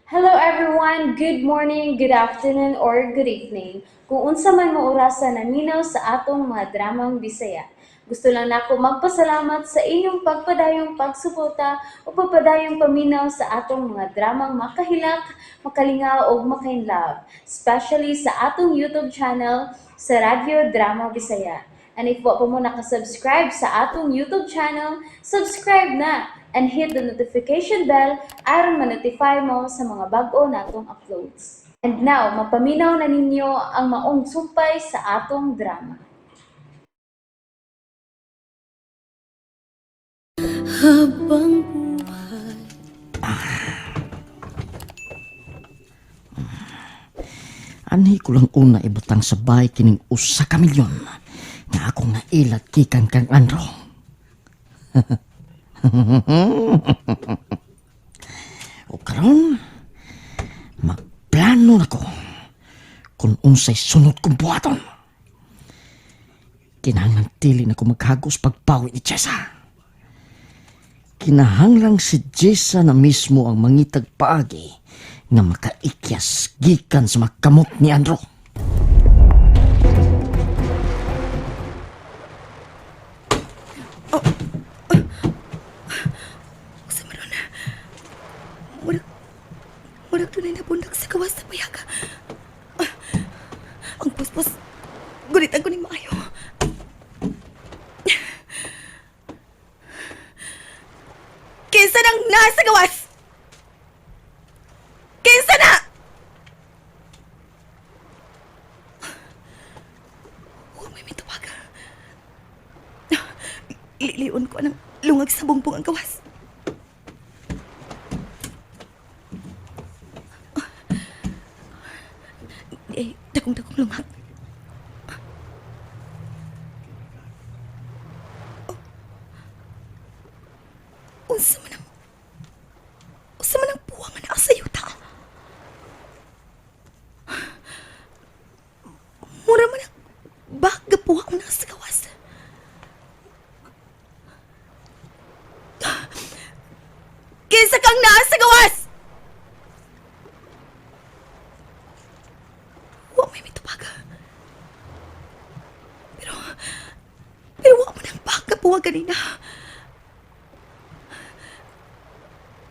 Hello everyone! Good morning, good afternoon, or good evening. Kung unsa man mo orasa naminaw sa atong mga dramang Bisaya. Gusto lang nako magpasalamat sa inyong pagpadayong pagsuporta o pagpadayong paminaw sa atong mga dramang makahilak, makalingaw ug makainlove, especially sa atong YouTube channel sa Radyo Drama Bisaya. And if wa pa mo nakasubscribe sa atong YouTube channel, subscribe na and hit the notification bell aron ma-notify mo sa mga bag-o natong uploads. And now, mapaminaw na ninyo ang maong sumpay sa atong drama. Habang buhay. Anhi ko lang una ibutang sa bahay kining usa ka milyon nga akong nailat gikan kang Andro. O karon, magplano na ko kung unsay sunod kong buhaton. Kinahanglan dili na ko maghagos pagpawi ni Jessa. Kinahanglang si Jessa na mismo ang mangitag paagi nga makaikyas gikan sa makamot ni Andro. Sa maron. Murag dunay nabundak sa gawas sa payag. Ah, ang puspos, gunitan ko ning maayo. Kinsa nang nasa gawas? Kinsa na? Huwag may mitubag. Liliun ko ang lungag sa bungbong ang gawas. Eh, dagong-dagong lungag. Oh. Unsa man ang puwang nga naa sa yuta? Mura man ang baga puwang na sa gawas. Kinsa kang naa sa gawas? Wa may mitubag. Pero wa mo nang baka puwag ganina.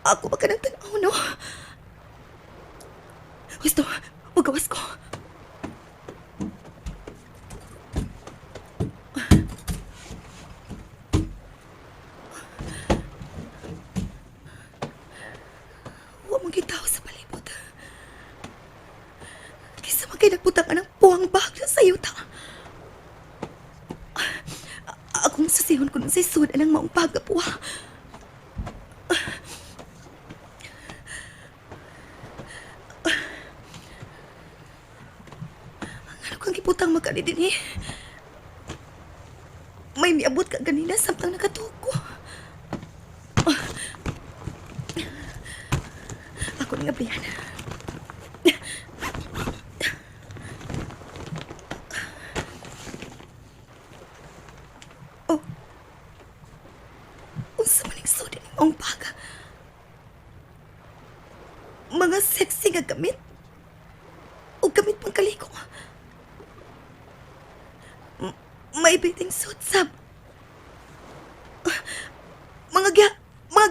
Ako ba ka ng tanaw, no? Gusto, magawas ko. Wa mong gitaw sa palibot. Kisa man kay nagbutang ang puwang bag sa yuta. Akong susihon ko nung sa sud anang maong pagapuwa. Ano kang gibutang magkani din eh? May miabot ka ganina samtang nakatuog ko. Ako nang ablihan. Oh. Unsa man ning sud ning maong baga? Mga sexy nga gamit. O gamit pang kaliko. May bathing suit sab. Mga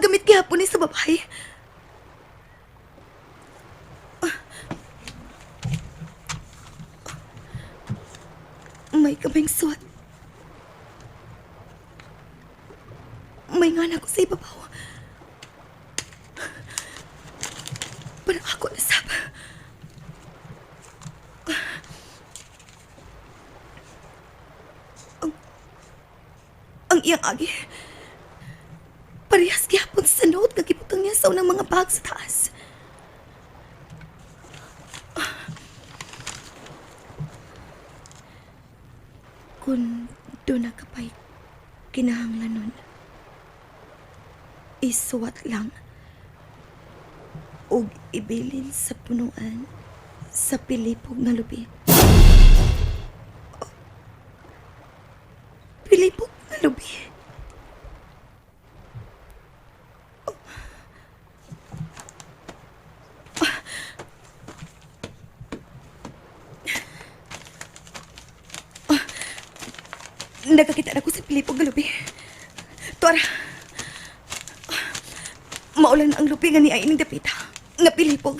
gamit gihapon ni sa babae. May kaming suot. May nganak ko sa ibabaw. Parang ako nasab. Ang iyang agi. Parehas gihapon sa note nga gibutang niya sa unang mga bag sa taas. Kung doon na ka pa'y kinahanglan nun, isuwat lang og ibilin sa punuan sa pilipog nga lubi. Oh, pilipog nga lubi. Oh. Ah. Nakakita na ko sa pilipog nga lubi. Tuara. Maulan na ang lubi nga niya ining dapita. Nga pilipog.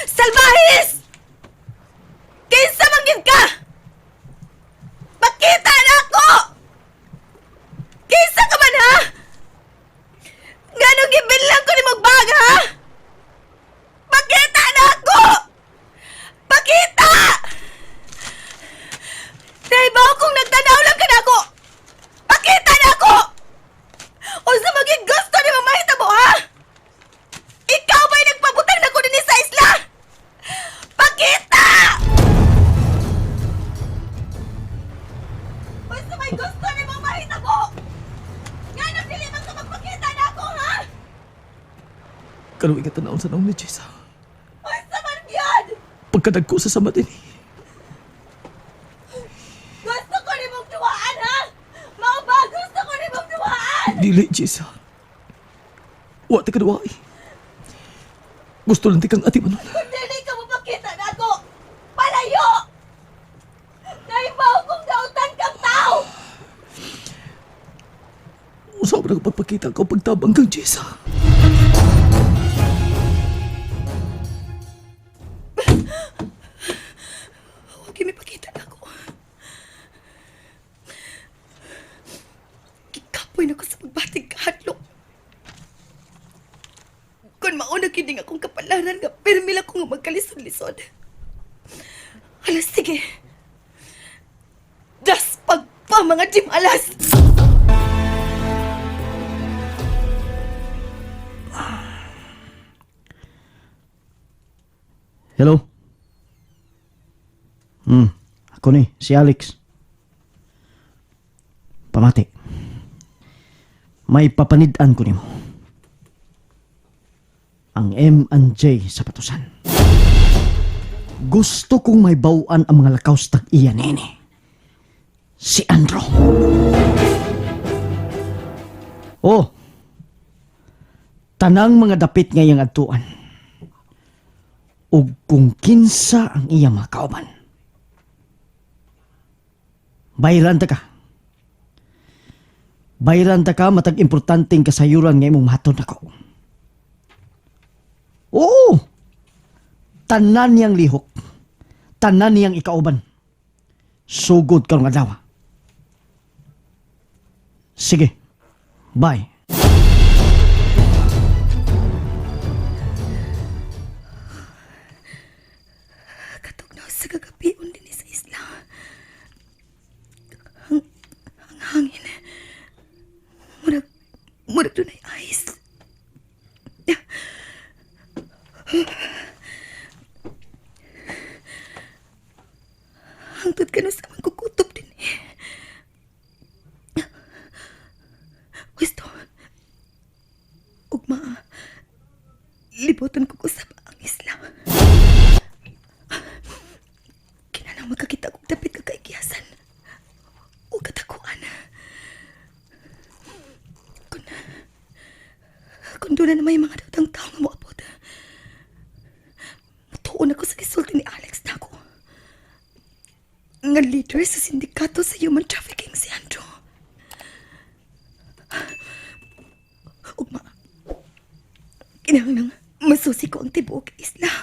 Salvahis! Kinsa man gyud ka? Pakita na ako! Kinsa ka man ha? Nganong gibilang ko ni bag ha? Pakita na ako! Pakita! Naibaw kung nagtanaw lang ka na ako! Pakita na ako! Unsa maging gusto ni mamahitabo ha? Ikaw ba'y nagpabutang na ko dinhi sa isla? Pakita! Unsa may gusto ni mamahitabo? Nganong dili man ka magpakita na ako ha? Kaluwi ka tanawon sa naong ni Jessa. Unsa man gyud? Pagkadagko sa sama din eh. Gusto ko ni mong duwaan ha? Mao ba gusto ko ni mong duwaan? Dili, Jessa. Wa ta kaduwa eh. Gusto lang ti kang ati manon. Kung dili ka mapakita na ako, palayo! Naibaw kong dautan kang tao! Usaw na pagpakita ka pagtabang kang Jessa. Huwag may pakita na ako. Gikapoy na ko sa pagbatig kahadlok. Kung mauna kining akong kapalaran nga pirmi lang ko nga magkalisod-lisod. Alas, sige. Daspag pa mga alas! Hello? Ako ni, si Alex. Pamati. May papanid-an ko nimo. Ang M and J sa patusan. Gusto kong may bawaan ang mga lakaw sa tag-iya nini. Si Andro. Oh. Tanang mga dapit ngayang adtuan ug kung kinsa ang iya mga kauban. Bayran ta ka. Bayran ta ka matag importanteng kasayuran nga imong mahatod nako. Oo. Tanan niyang lihok. Tanan niyang ikauban. Sugod karong adlaw. Sige. Bye. Katugnaw sa kagabion din sa isla. Ang hangin. Murag dunay ice. Hangtod ka na sa mangkukutob din eh. Gusto. Ugma. Libutan ko usap ang isla. Kinahanglan magkakita kog dapit ka kaikiyasan. O katakuan. Kung, kung doon na may mga datang tao nga moabot. Matuon ako sa gisulti ni Alex na ako. Nga leader sa sindikato sa human trafficking si Andrew. Ugma, kinahanglan masusi ko ang tibuok isla.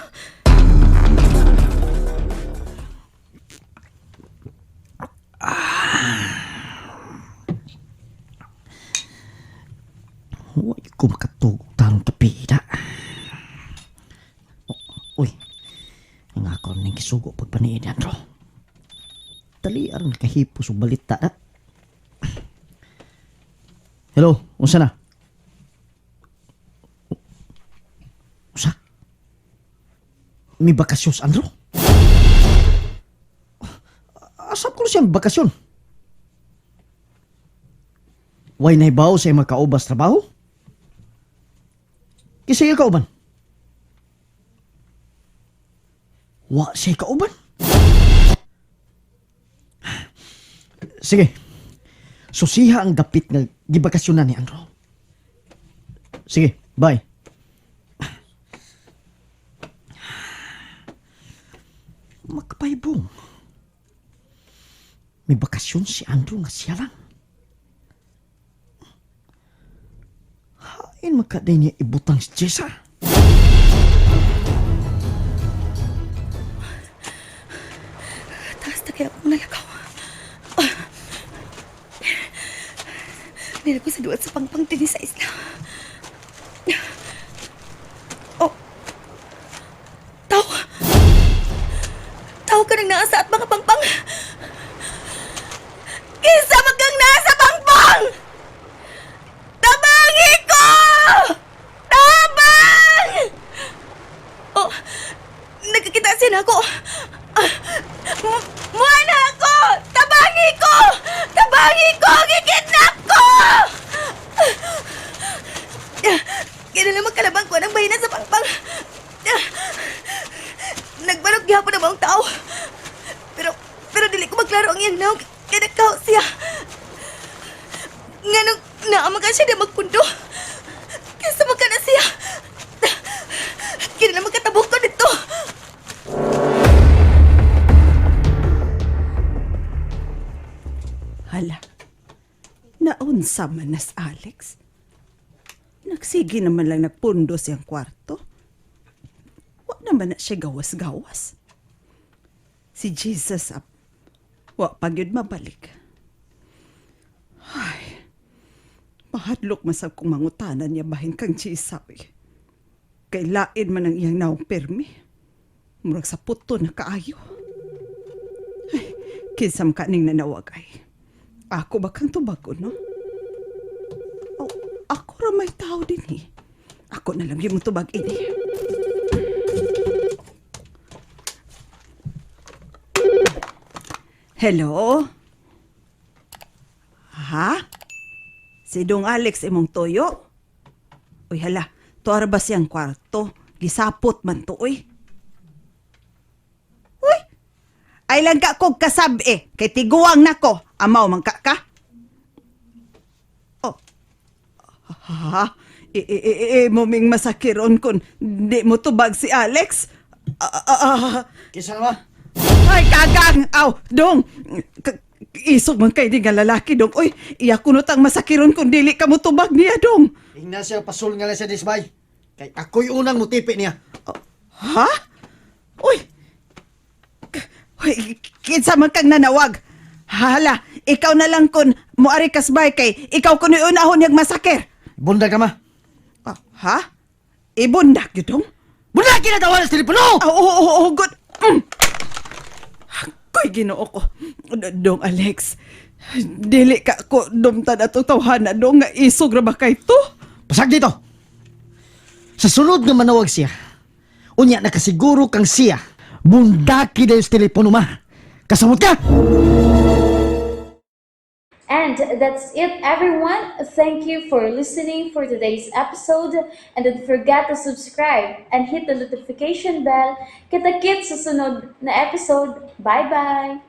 Huwag ko makatugog tarong kapida. Uy, ang ako ning kisugo pagpaniid, Andro. Dali aron kahipos og balita na. Hello, unsa na? Usa? May bakasyon sa Andro? Asap ko na siyang bakasyon. Way nahibaw sa imong kaubas trabaho? Kinsa iya kauban? Wa siya kauban? Sige. Susiha ang dapit nga gibakasyonan ni Andro. Sige, bye. Magpaibong. May bakasyon si Andrew nga siya lang. Hain magkaday niya ibutang si Jessa. Taas na kaya akong nalakaw. Ah. Nila ko sa duwat sa pangpang din sa isla. Oh. Tao. Tao ka nang naa sa at mga pangpang. Kinsa man kang naa sa pangpang! Tabangi ko! Tabang! Oh, nagkakita siya na ako. Ah, Muha na ako! Tabangi ko! Tabangi ko! Gikidnap ko! Kaya naman kalabang ko ng bahina sa pangpang. Nagbarog gihapon ang maong tao. Pero dili ko maglaro ang iyang naog. Kaya nagkaho siya. Nga nung naama ka siya na magpundo. Kaysa magka na siya. Kaya na magkatabok ko nito. Hala, naunsa man nas Alex. Nagsige naman lang nagpundo siyang kwarto. Wa naman na siya gawas-gawas. Si Jesus ap, wa pa gyud mabalik. Ay, mahadlok masab kong mangutanan niya bahin kang Jesus. Eh. Kay lain man ang iyang naong permi. Murag sa puto na kaayo. Ay, kinsam ka ning nanawag ay. Ako ba kang tubago, no? Oh, ako ra may tao din eh. Ako na lang yung tubag ini. Hello? Ha? Si Dong Alex imong toyo? Uy hala, tuara ba siyang kwarto? Gisapot man to, uy. Uy! Ay lang ka kog kasab eh. Kay tiguang nako. Amaw man ka ka. Oh. Ha? I, i, i, i, mo ming masakiron kun di mo tubag si Alex. Ah, ah, ah. Kisa naman? Ay, kagang! Aw, dong! Isog man kay di nga lalaki, dong. Uy, iya kunot ang masakiron kung dili ka mo tubag niya, dong. Ingna siya, pasul nga lang siya disbay. Kay ako'y unang mutipi niya. Ha? Uy! Uy, kinsa man kang nanawag? Hala, ikaw na lang kun muari kasbay kay ikaw kun unahon niyag masakir. Bundag ka ma. Ah, ha? Ibundak yun dong? Bundag kinatawa sa telepono! Ah, oo, oo, oo, good. Ako'y ginoo ko. Dong Alex, dili ka ko dumtan atong tawhana dong nga isog ra ba kay to? Pasag dito! Sa sunod nga manawag siya, unya nakasiguro kang siya, bundaki dayon sa telepono ma. Kasabot ka! And that's it, everyone. Thank you for listening for today's episode. And don't forget to subscribe and hit the notification bell. Kita-kits sa sunod na episode. Bye-bye!